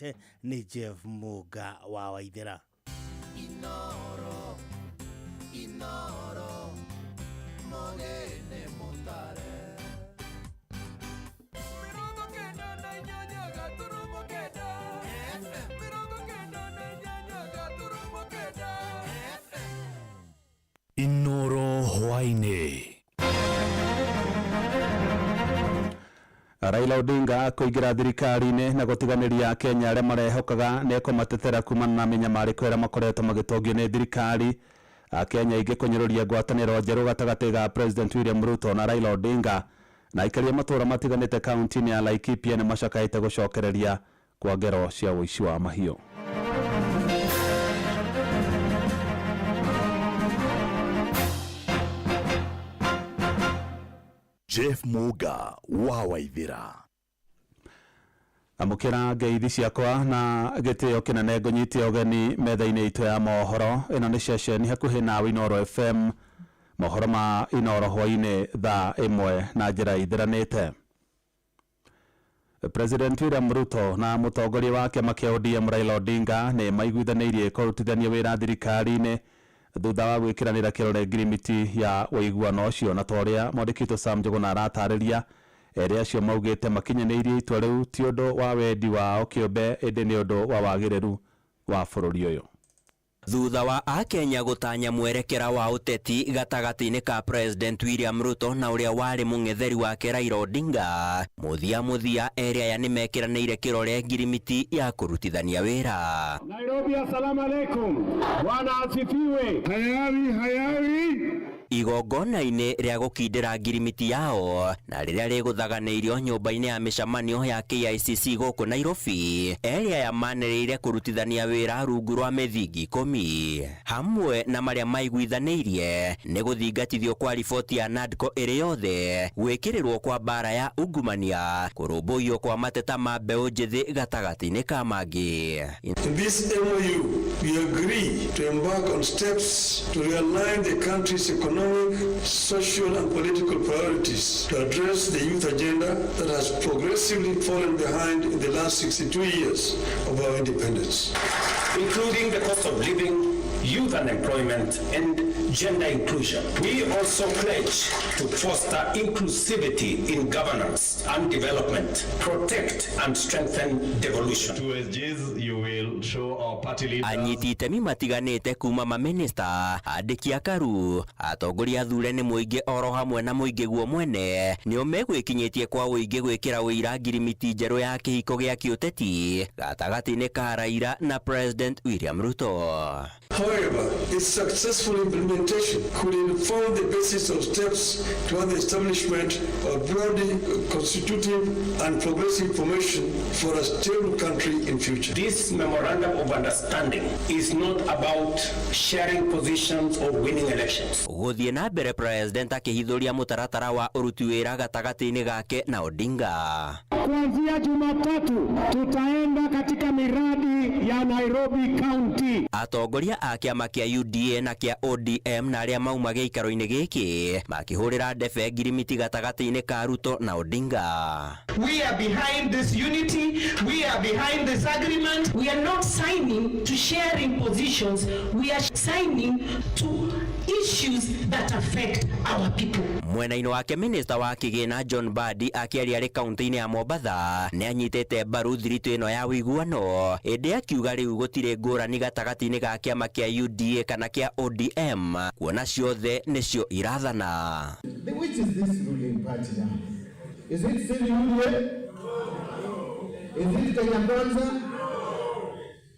Itiganĩte nĩ Jeff Mũnga wa Waithĩra. Inoro, Inoro, Mogene Mutare. 98.9 FM. 99.9 FM. Inoro hwaĩ-inĩ. Raila Odinga kũingĩra thirikari-inĩ na gũtiganĩria Akenya arĩa marehokaga nĩ ekũmatetera kumana na mĩnyamarĩko ĩrĩa makoretwo magĩtongio nĩ thirikari. Akenya aingĩ kũnyũrũria ngwatanĩro njerũ gatagatĩ ga President William Ruto na Raila Odinga, na aikari a matũũra matiganĩte kaunti-inĩ ya Laikipia nĩ macakaĩte gũcokereria kwa ngero cia ũici wa mahiũ. Jeff Muga wa Waithira. Amũkĩra ngeithi ciakwa na gĩtĩo kĩnene, ngũnyite ũgeni metha-inĩ itũ ya mohoro. Ĩno nĩ ceceni hakuhĩ nawe, Inoro FM, mohoro ma Inoro hwaĩ-inĩ thaa 1 na njĩra ithĩranĩte. President William Ruto na mũtongoria wa kĩama kĩa ODM Raila Odinga nĩ maiguithanĩirie kũrutithania wĩra thirikari-inĩ thutha wa gwĩkĩranĩra kĩrore ngirimiti ya ũiguano ũcio. Na ta ũrĩa mwandĩki witũ Sam Njũgũna aratarĩria, erĩ acio maugĩte makinyanĩirie itua rĩu ti ũndũ wa wendi wao kĩũmbe, ĩndĩ nĩ ũndũ wa wagĩrĩru wa bũrũri ũyũ. Thutha wa Akenya gũtanya mwerekera wa ũteti gatagatĩ-inĩ ka President William Ruto na ũrĩa warĩ mũng'etheri wake Raila Odinga, mũthia mũthia erĩ aya nĩ mekĩranĩire kĩrore ngirimiti ya kũrutithania wĩra. Nairobi, assalamu alaikum. Bwana asifiwe. Hayawi, hayawi. Igongona-inĩ rĩa gũkindĩra ngirimiti yao na rĩrĩa rĩgũthaganĩirio nyũmba-inĩ ya mĩcemanio ya KICC gũkũ Nairobi, erĩ aya manĩrĩire kũrutithania wĩra rungu rwa mĩthingi 10. Hamwe na marĩa maiguithanĩirie nĩ gũthingatithio kwa riboti ya NADCO ĩrĩ yothe, gwĩkĩrĩrwo kwa mbara ya ungumania, kũrũmbũiyo kwa mateta ma mbeũ njĩthĩ, gatagatĩ-inĩ ka mangĩ. In this MOU, we agree to embark on steps to realign the country's economic, social and political priorities to address the youth agenda that has progressively fallen behind in the last 62 years of our independence. Including the cost of living, youth unemployment, and gender inclusion. We also pledge to foster inclusivity in governance and development, protect and strengthen devolution. Two SGs, you will show our party leaders. Anyiti itemi matiganĩte kuma mamĩnĩsta, andĩki a karu, atongoria athure nĩ mũingĩ, oro hamwe na mũingĩ guo mwene, nĩo megwĩkinyĩtie kwa ũingĩ gwĩkĩra ũira ngirimiti njerũ ya kĩhiko gĩa kĩũteti gatagatĩ-inĩ ka Raila na President William Ruto. However, its successful implementation could inform the basis of steps toward the establishment of broadly constitutive and progressive formation for a stable country in future. This memorandum of understanding is not about sharing positions or winning elections. Gũthiĩ na mbere, President akĩhithũria mũtaratara wa ũruti wĩra gatagatĩ-inĩ gake na Odinga. Kuanzia Jumatatu tutaenda katika miradi ya Nairobi County. Atongoria a kĩama kĩa UDA na kĩa ODM na arĩa mauma gĩikaro-inĩ gĩkĩ makĩhũrĩra ndebe ngirimiti gatagatĩ-inĩ ka Ruto na Odinga. We are behind this unity. We are behind this agreement. We are not signing to sharing positions. We are signing to issues that affect our people. Mwena-inĩ wake, minista wa kĩgĩna John Mbadi akĩaria arĩ kaunti-inĩ ya Mombatha nĩ anyitĩte mbaru thiritũ ĩno ya ũiguano, ĩndĩ akiuga rĩu gũtirĩ ngũrani gatagatĩ-inĩ ga kĩama kĩa UDA kana kĩa ODM, kuona ciothe nĩcio irathana. Which is this ruling party now? Is it still UDA? Is it Kenya Kwanza?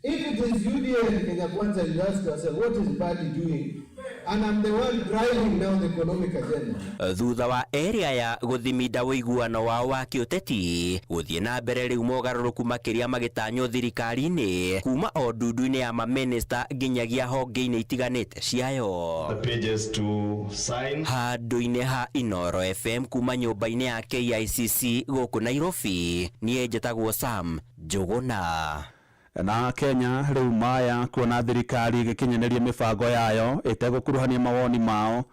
If it is UDA and Kenya Kwanza, you ask yourself, what is Mbadi doing? And I'm the one driving now the economic agenda. Thutha wa erĩ aya gũthiminda ũiguano wao wa kĩũteti, gũthiĩ na mbere rĩu mogarũrũku makĩria magĩtanywo thirikari-inĩ, kuma o ndundu-inĩ ya mamĩnĩsta nginyagia honge-inĩ itiganĩte ciayo. The pages to sign. Handũ-inĩ ha Inoro FM, kuma nyũmba-inĩ ya KICC gũkũ Nairobi, niĩ njĩtagwo Sam Njũgũna. Na Kenya rĩu maya kuona thirikari ĩgĩkinyanĩria mĩbango yayo ĩtegũkuruhania mawoni mao,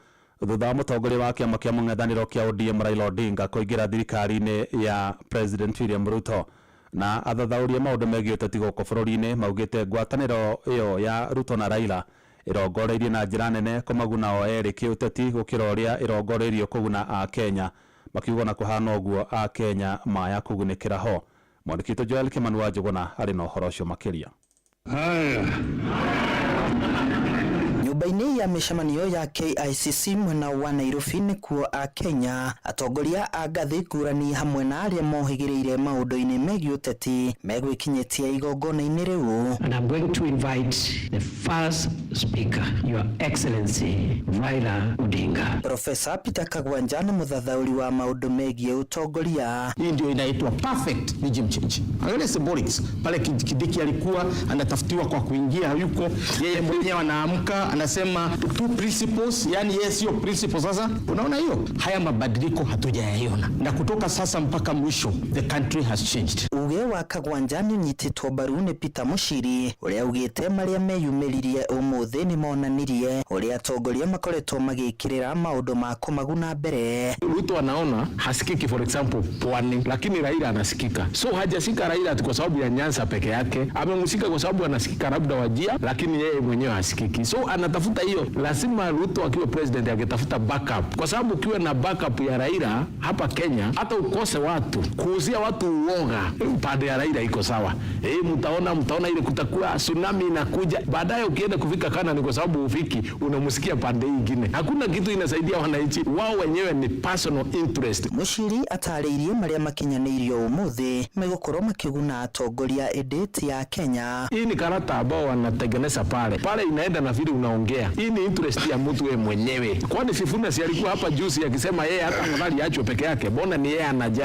thutha wa mũtongoria wa kĩama kĩa mũng'ethanĩro kĩa ODM Raila Odinga kũingĩra thirikari-inĩ ya President William Ruto. Na athathaũri a maũndũ megiĩ ũteti gũkũ bũrũri-inĩ maugĩte ngwatanĩro ĩyo ya Ruto na Raila ĩrongoreirie na njĩra nene kũmaguna o erĩ kĩũteti gũkĩra ũrĩa ĩrongoreirio kũguna Akenya, makiuga ona kũhana ũguo Akenya maya kũgunĩkĩra ho. Mwandĩki witũ Joel Kimani wa Njũgũna arĩ na ũhoro ũcio makĩria. Haya. Nyũmba-inĩ ya mĩcemanio ya KICC mwena wa Nairobi nĩkuo Akenya, atongoria a ngathĩ ngũrani hamwe na arĩa mohĩgĩrĩire maũndũ-inĩ megiĩ ũteti megwĩkinyĩtie igongona-inĩ rĩu. And I'm going to invite the first speaker, Your Excellency Raila Odinga. Profesa Peter Kagwanja nĩ mũthathaũri wa maũndũ megiĩ ũtongoria. Hii ndio inaitwa perfect regime change. Angalia symbolics pale, Kindiki alikuwa anatafutiwa kwa kuingia, hayuko yeye mwenyewe, anaamka anasema two principles, yani yeye sio principle. Sasa unaona hiyo, haya mabadiliko hatujayaiona, na kutoka sasa mpaka mwisho the country has changed. Uge wa Kagwanja nĩ ũnyitĩtwo mbaru nĩ Peter Mushiri ũrĩa augĩte marĩa meyumĩririe ũmũthĩ nĩ monanirie ũrĩa atongoria makoretwo magĩkĩrĩra maũndũ ma kũmaguna mbere. Ruto anaona hasikiki for example Pwani, lakini Raila anasikika. So hajashika Raila ati kwa sababu ya Nyanza peke yake, amemshika kwa sababu anasikika labda Wajir, lakini yeye mwenyewe hasikiki. So anatafuta hiyo, lazima Ruto akiwa president akitafuta backup, kwa sababu ukiwa na backup ya Raila hapa Kenya, hata ukose watu kuuzia watu uoga, pande ya Raila iko sawa. Mtaona ile kutakuwa tsunami inakuja baadaye. Ukienda kufika Kana ni kwa sababu ufiki, unamsikia pande hii ingine. Hakuna kitu inasaidia wananchi, wao wenyewe ni personal interest. Mushiri atarĩirie marĩa makinyanĩirio ũmũthĩ megũkorwo makĩguna atongoria ĩndĩ ti ya Kenya. Hii ni karata ambao wanatengeneza pale pale, inaenda na vile unaongea. Hii ni interest ya mtu yeye mwenyewe. Kwani Sifuna si alikuwa hapa juzi akisema yeye hata afadhali achwe peke yake, mbona ni yeye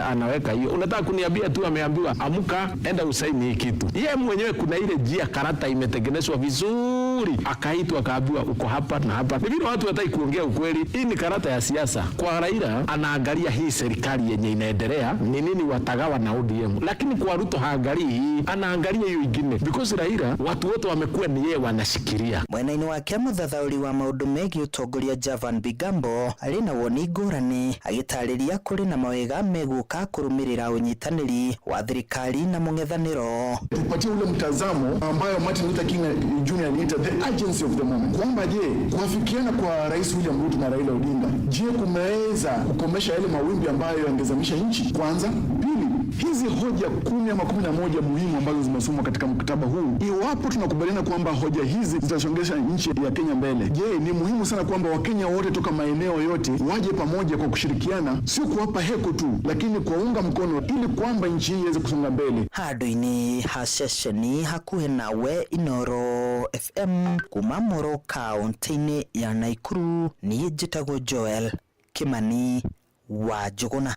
anaweka hiyo? Unataka kuniambia tu ameambiwa amuka, enda usaini hii kitu? Yeye mwenyewe kuna ile njia karata imetengenezwa vizuri, akaitwa akaambiwa uko hapa na hapa. Ni vile watu hataki kuongea ukweli. Hii ni karata ya siasa. Kwa Raila anaangalia hii serikali yenye inaendelea ni nini watagawa na ODM, lakini kwa Ruto haangalii hii, anaangalia hiyo ingine because Raila watu wote wamekuwa ni yeye wanashikilia. Mwena-inĩ wake mũthathaũri wa maũndũ megiĩ ũtongoria Javan Bigambo arĩ na woni ngũrani agĩtarĩria kũrĩ na mawega megũka kũrũmĩrĩra ũnyitanĩri wa thirikari na mũng'ethanĩro. Tupatie ule mtazamo ambayo Martin Luther King Jr. aliita the urgency of the moment, kwamba je, kuafikiana kwa Rais William Ruto na Raila Odinga, je, kumeweza kukomesha yale mawimbi ambayo yangezamisha nchi? Kwanza. Pili, hizi hoja 10 ama 11 muhimu ambazo zimesomwa katika mkataba huu, iwapo tunakubaliana kwamba hoja hizi zitasongesha nchi ya Kenya mbele, je, ni muhimu sana kwamba Wakenya wote toka maeneo yote waje pamoja kwa kushirikiana, sio kuwapa heko tu, lakini kuwaunga mkono ili kwamba nchi hii iweze kusonga mbele. Handũ-inĩ ha ceceni hakuhĩ nawe Inooro FM kuma Moro kaunti-inĩ ya Nakuru, niĩ njĩtagwo Joel Kimani wa Njũgũna.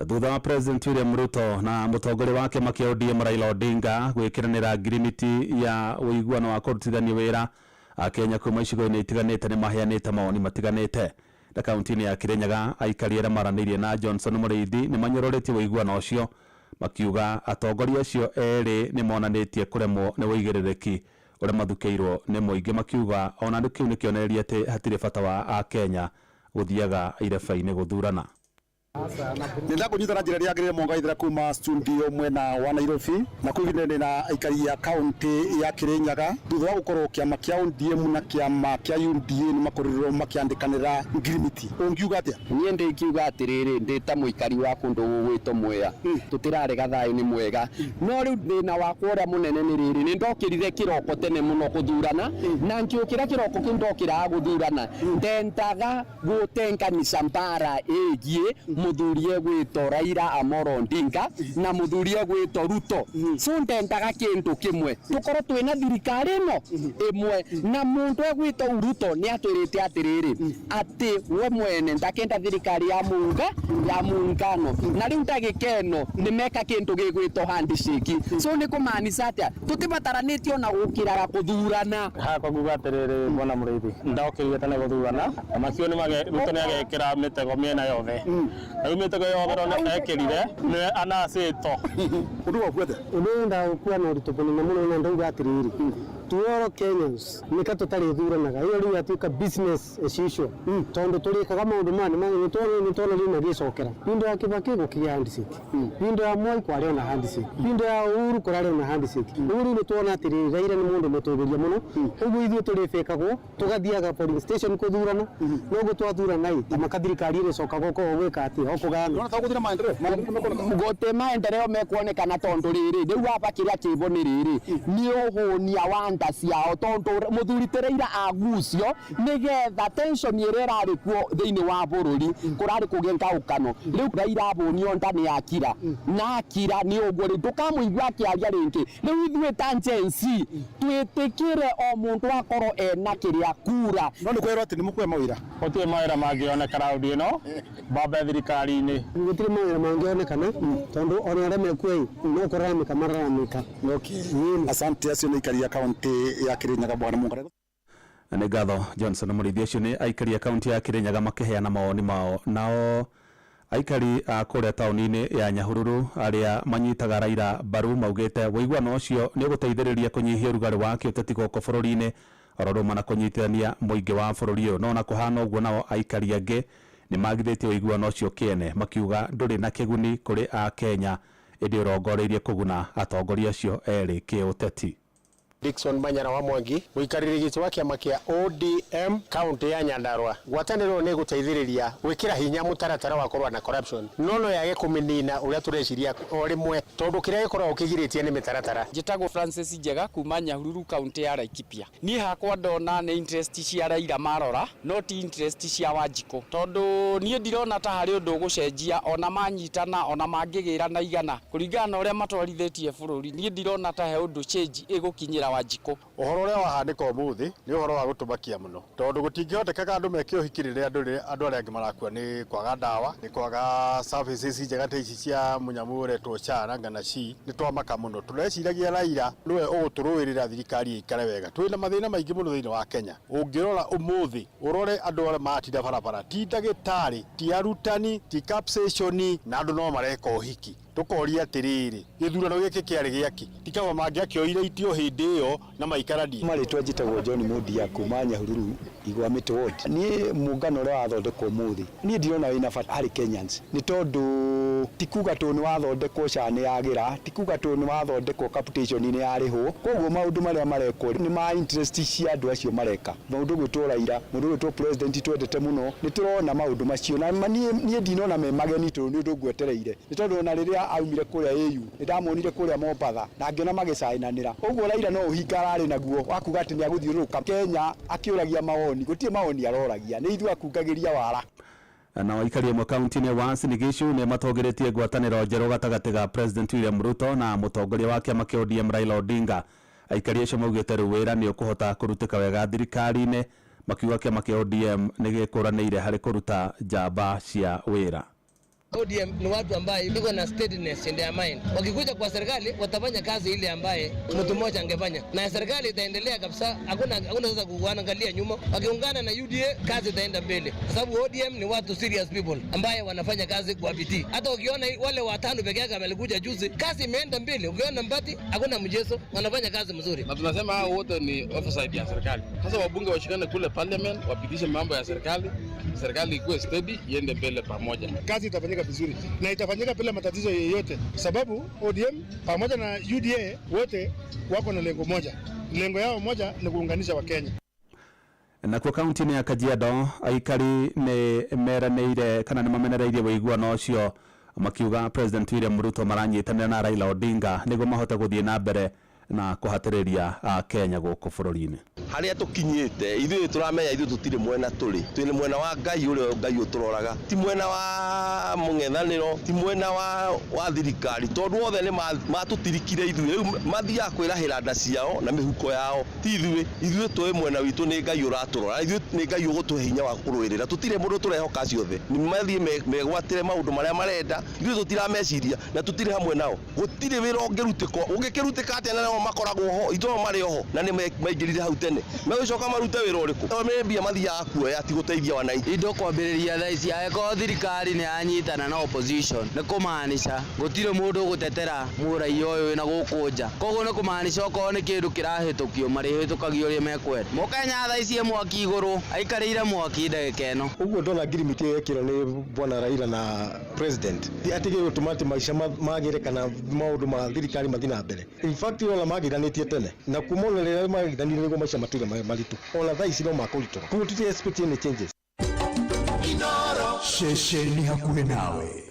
Thutha wa President William Ruto na mũtongoria wa kĩama kĩa ODM Raila Odinga gwĩkĩranĩra ngirimiti ya ũiguano wa kũrutithania wĩra, Akenya kuma icigo-inĩ itiganĩte nĩ maheanĩte mawoni matiganĩte. Na kaunti-inĩ ya Kirinyaga aikari arĩa maranĩirie na Johnson Mũrĩithi nĩ manyũrũrĩtie ũiguano ũcio, makiuga atongoria acio erĩ nĩ monanĩtie kũremwo nĩ ũigĩrĩrĩki ũrĩa mathukĩirwo nĩ mũingĩ, makiuga ona kĩu nĩ kĩonereria atĩ hatirĩ bata wa Akenya gũthiaga ireba-inĩ gũthurana. Nenda kunyita na njira ria ngirire mwanga ithira kuma studio mwena wa Nairobi na kwigine na aikari ya kaunti ya Kirinyaga thutha wa gukorwo kiama kia ODM na kiama kia UDA ni makorirwo makiandikanira ngirimiti. Ungiuga atia? Nie ndingiuga atiriri, ndi ta muikari wa kundu gugwitwo Mwea, tutirarega thayu ni mwega, no riu thina wakwa uria munene ni riri, ni ndokirire kiroko tene muno kuthurana na ngiukira kiroko kiu ndokiraga guthurana, ndendaga gutenganisha mbara igie muthuri egwitwo Raila Amolo Odinga na muthuri egwitwo Ruto. So ndendaga kindu kimwe tukorwo twina thirikari ino imwe, na mundu egwitwo Ruto ni atwirite atiriri ati we mwene ndakenda thirikari ya munga ya muungano, na riu ndagika ino ni meka kindu gigwitwo handshake. So ni kumaanisha atia tutibataranitie ona gukiraga kuthurana. Hakwa nguga atiriri, bwana Muriithi, ndokirire tene guthurana na macio ni Ruto ni agekira mitego miena yothe. Aumĩte kwĩyogero ekĩrire nĩwe anacĩtwo. Ũndũ waku atĩa? Ũndũ ũyũ ndagũkua na ũritũ mũnene mũno na ndauga atĩrĩrĩ, to all Kenyans nĩka tũtarĩthuranaga ĩyo rĩu yatuĩka business as usual tondũ tũrĩkaga maũndũ maya nĩtwona rĩu magĩcokera pindo ya Kibaki gũkĩgĩa handshake, pindo ya Moi kwarĩ ona handshake, pindo ya Uhuru kũrarĩ ona handshake. Ũguo rĩu nĩtuona atĩrĩrĩ, Raila nĩ mũndũ mũtũgĩria mũno, ũguo ithuĩ tũrĩbĩkagwo tũgathiaga polling station kũthurana, noguo twathurana ĩ tamaka thirikari ĩrĩcokaga gũkorwo gwĩka atĩa o kũgayana. Gũtĩ maendeleo mekuonekana tondũ rĩrĩ rĩu aba kĩrĩa kĩbo nĩ rĩrĩ nĩ ũhũnia wa nda ciao tondũ mũthuri ti Raila agucio nĩgetha tension ĩrĩa ĩrarĩ kuo thĩinĩ wa bũrũri kũrarĩ kũgĩe ngaũkano rĩu Raila abũnio nda nĩ akira na akira nĩ ũguo rĩ ndũkamũigua akĩaria rĩngĩ rĩu ithuĩ ta Gen Z twĩtĩkĩre o mũndũ akorwo ena kĩrĩa kura. No nĩ kwĩrwo atĩ nĩ mũkũhe mawĩra. Gũtirĩ mawĩra mangĩoneka raundi ĩno mbambe thirikari-inĩ. Gũtirĩ mawĩra mangĩonekana tondũ ona arĩa mekuo ĩ no kũraramĩka mararamĩka. Asante, acio nĩ aikari a kaunti ya Kirinyaga bwana Mungare. Nĩ ngatho Johnson Mũrĩithi. Acio nĩ aikari a kaunti ya Kirinyaga makĩheana mawoni mao. Nao aikari a kũrĩa taũni-inĩ ya Nyahururu arĩa manyitaga Raila mbaru maugĩte ũiguano ũcio nĩ ũgũteithĩrĩria kũnyihia ũrugarĩ wa kĩũteti gũkũ bũrũri-inĩ oro rũmwe na kũnyitithania mũingĩ wa bũrũri ũyũ. No na kũhana ũguo, nao aikari angĩ nĩ magithĩtie ũiguano ũcio kĩene, makiuga ndũrĩ na kĩguni kũrĩ Akenya ĩndĩ ũrongoreirie kũguna atongoria acio erĩ kĩũteti. Dickson Manyara wa Mwangi, mũikarĩri gĩtĩ wa kĩama kĩa ODM kaunti ya Nyandarua. Ngwatanĩro nĩ ĩgũteithĩrĩria gwĩkĩra hinya mũtaratara wa kũrũa na corruption, no no yage kũmĩnina ũrĩa tũreciria o rĩmwe, tondũ kĩrĩa gĩkoragwo kĩgirĩtie nĩ mĩtaratara. Njĩtagwo Francis Njega kuma Nyahururu, kaunti ya Laikipia. Niĩ hakwa ndona nĩ interest cia Raila marora, no ti interest cia Wanjikũ, tondũ niĩ ndirona ta harĩ ũndũ ũgũcenjia ona manyitana ona mangĩgĩra na igana kũringana na ũrĩa matwarithĩtie bũrũri. Niĩ ndirona ta he ũndũ change ĩgũkinyĩra Wanjikũ. Ũhoro ũrĩa wahanĩka ũmũthĩ nĩ ũhoro wa gũtũmakia mũno, tondũ gũtingĩhotekeka andũ meke ũhiki rĩrĩa andũ arĩa angĩ marakua nĩ kwaga ndawa, nĩ kwaga services njega ta ici cia mũnyamũ ũretwo SHA na ngana SHI. Nĩ twamaka mũno, tũreciragia Raila nĩwe ũgũtũrũĩrĩra thirikari ĩikare wega. Twĩna mathĩna maingĩ mũno thĩinĩ wa Kenya. Ũngĩrora ũmũthĩ ũrore andũ arĩa matinda barabara, ti ndagĩtarĩ, ti arutani, ti capsation, na andũ no mareka ũhiki. Tũkoria atĩrĩrĩ, gĩthurano gĩkĩ kĩarĩ gĩakĩ? Ti kaba mangĩakĩoire itio hĩndĩ ĩyo na maikaranie. Marĩtwa njĩtagwo John Mundia kuma Nyahururu, Igwa Mĩtĩ Ward. Niĩ mũngano ũrĩa wathondekwo ũmũthĩ niĩ ndirona wĩna bata harĩ Kenyans, nĩ tondũ ti kuga tondũ nĩ wathondekwo SHA nĩ yagĩra, ti kuga tondũ nĩ wathondekwo capitation nĩ yarĩhwo. Koguo maũndũ marĩa marekwo nĩ ma interest cia andũ acio mareka. Mũndũ ũgwĩtwo Raila, mũndũ ũgwĩtwo president twendete mũno, nĩ tũrona maũndũ macio na niĩ ndinona me mageni tondũ nĩ ũndũ ngwetereire, nĩ tondũ ona rĩrĩa aumire kũrĩa AU nĩ ndamuonire kũrĩa Mombatha na ngĩona magĩcainanĩra. Ũguo Raila no ũhinga ararĩ naguo wa kuga atĩ nĩ agũthiũrũrũka Kenya akĩũragia mawoni, gũtirĩ mawoni aroragia, nĩ ithuĩ akungagĩria wara. Nao aikari amwe kaunti-inĩ ya Uasin Gishu nĩ matũgĩrĩtie ngwatanĩro njerũ gatagatĩ ga President William Ruto na mũtongoria wa kĩama kĩa ODM Raila Odinga. Aikari acio maugĩte rĩu wĩra nĩ ũkũhota kũrutĩka wega thirikari-inĩ, makiuga kĩama kĩa ODM nĩ gĩkũranĩire harĩ kũruta njamba cia wĩra. ODM ni watu ambaye iko na steadiness in their mind. Wakikuja kwa serikali watafanya kazi ile ambaye mtu mmoja angefanya, na serikali itaendelea kabisa. Hakuna sasa kuangalia nyuma. Wakiungana na UDA kazi itaenda mbele, kwa sababu ODM ni watu serious people ambaye wanafanya kazi kwa bidii. Hata ukiona wale watano peke yake wamelikuja juzi, kazi imeenda mbele. Ukiona Mbadi hakuna mchezo, wanafanya kazi mzuri. Na tunasema hao wote ni oversight ya serikali. Sasa wabunge washikane kule parliament, wapitishe mambo ya serikali, serikali ikuwe steady, iende mbele pamoja. Kazi itafanyika vizuri na itafanyika bila matatizo yoyote, sababu ODM pamoja na UDA wote wako na lengo moja. Lengo yao moja ni kuunganisha Wakenya. Nakuo kaunti-inĩ ya Kajiado aikari nĩ meranĩire kana nĩ mamenereirie ũiguano ũcio, makiuga President William Ruto maranyitanĩra na Raila Odinga nĩguo mahote gũthiĩ na mbere na kũhatĩrĩria Akenya gũkũ bũrũri-inĩ. Harĩa tũkinyĩte ithuĩ tũramenya ithuĩ tũtirĩ mwena tũrĩ, twĩ mwena wa Ngai ũrĩa Ngai ũtũroraga, ti mwena wa mũng'ethanĩro, ti mwena wa thirikari, tondũ othe nĩ matũtirikire ithuĩ. Rĩu mathiaga kwĩrahĩra nda ciao na mĩhuko yao, ti ithuĩ. Ithuĩ tũĩ mwena witũ nĩ Ngai ũratũrora, ithuĩ nĩ Ngai ũgũtũhe hinya wa kũrũĩrĩra. Tũtirĩ mũndũ tũrehoka acio othe, nĩ mathiĩ megwatĩre maũndũ marĩa marenda, ithuĩ tũtirameciria na tũtirĩ hamwe nao. Gũtirĩ wĩra ũngĩrutĩka, ũngĩkĩrutĩka atĩa na nao makoragwo ho, ithuĩ nao marĩ oho na nĩ maingĩrire hau tene. Megũcoka marute wĩra ũrĩkũ? Nĩ mbia mathiaga kuoya ti gũteithia wananchi. Indo kwambĩrĩria thaa ici angĩkorwo thirikari nĩ yanyitana na opposition nĩ kũmaanisha gũtirĩ mũndũ ũgũtetera mũraiya ũyũ wĩna gũkũ nja, koguo nĩ kũmaanisha okorwo nĩ kĩndũ kĩrahĩtũkio marĩhĩtũkagia ũrĩa mekwenda. Mũkenya thaa ici e mwaki igũrũ, aikarĩire mwaki ndagĩka ĩno. Ũguo ndona ngirimiti ĩyo yekĩrwo nĩ bwana Raila na president atige gũtũma atĩ maica magĩre kana maũndũ ma thirikari mathiĩ na mbere. In fact ona magiranĩtie tene na kuma ona rĩrĩa magiranire nĩguo maica matũire maritũ, ona thaa ici no makũritũha, koguo tũti expect any changes. Ceceni hakuhĩ nawe.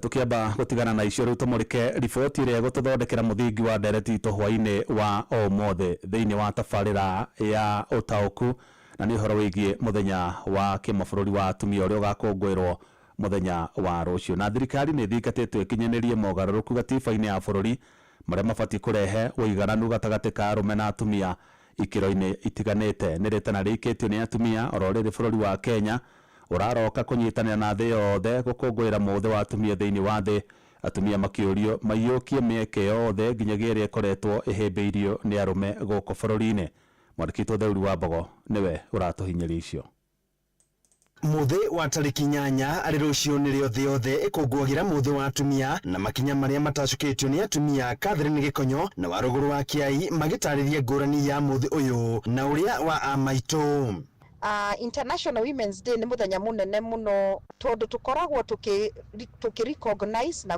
Tukiamba gutigana na icio riu tumurike riboti iria igututhondekera muthingi wa ndereti itũ hwaini wa umuthi thiini wa tabarira ya utauku, na ni uhoro wigie muthenya wa kimabũrũri wa atumia uria ugakũngũĩrwo muthenya wa rucio. Na thirikari ni thingatĩtwo ĩkinyanĩrie mogarũrũku gatiba-inĩ ya bũrũri marĩa mabatiĩ kũrehe ũigananu gatagatĩ ka arũme na atumia ikĩro-inĩ itiganĩte. Nĩ rĩtana rĩikĩtio nĩ atumia oro rĩrĩ bũrũri wa Kenya ũraroka kũnyitanĩra na thĩ yothe gũkũngũĩra mũthĩ wa atumia thĩinĩ wa thĩ, atumia makĩũrio maiyũkie mĩeke yothe nginyagia ĩrĩa ĩkoretwo ĩhĩmbĩirio nĩ arũme gũkũ bũrũri-inĩ. Mwandĩki witũ Theuri wa Mbogo nĩwe ũratũhinyĩria icio. Muthi wa tariki 8 arĩ rũciũ nĩrĩo thĩ yothe ĩkũngũagĩra mũthĩ wa atumia na makinya marĩa matacũkĩtio nĩ atumia Catherine Gĩkonyo na Warũgũrũ wa Kĩai magĩtarĩria ngũrani ya mũthĩ ũyũ na ũrĩa wa amaitũ. International Women's Day nĩ mũthenya mũnene mũno tondũ tũkoragwo tũkĩ recognize na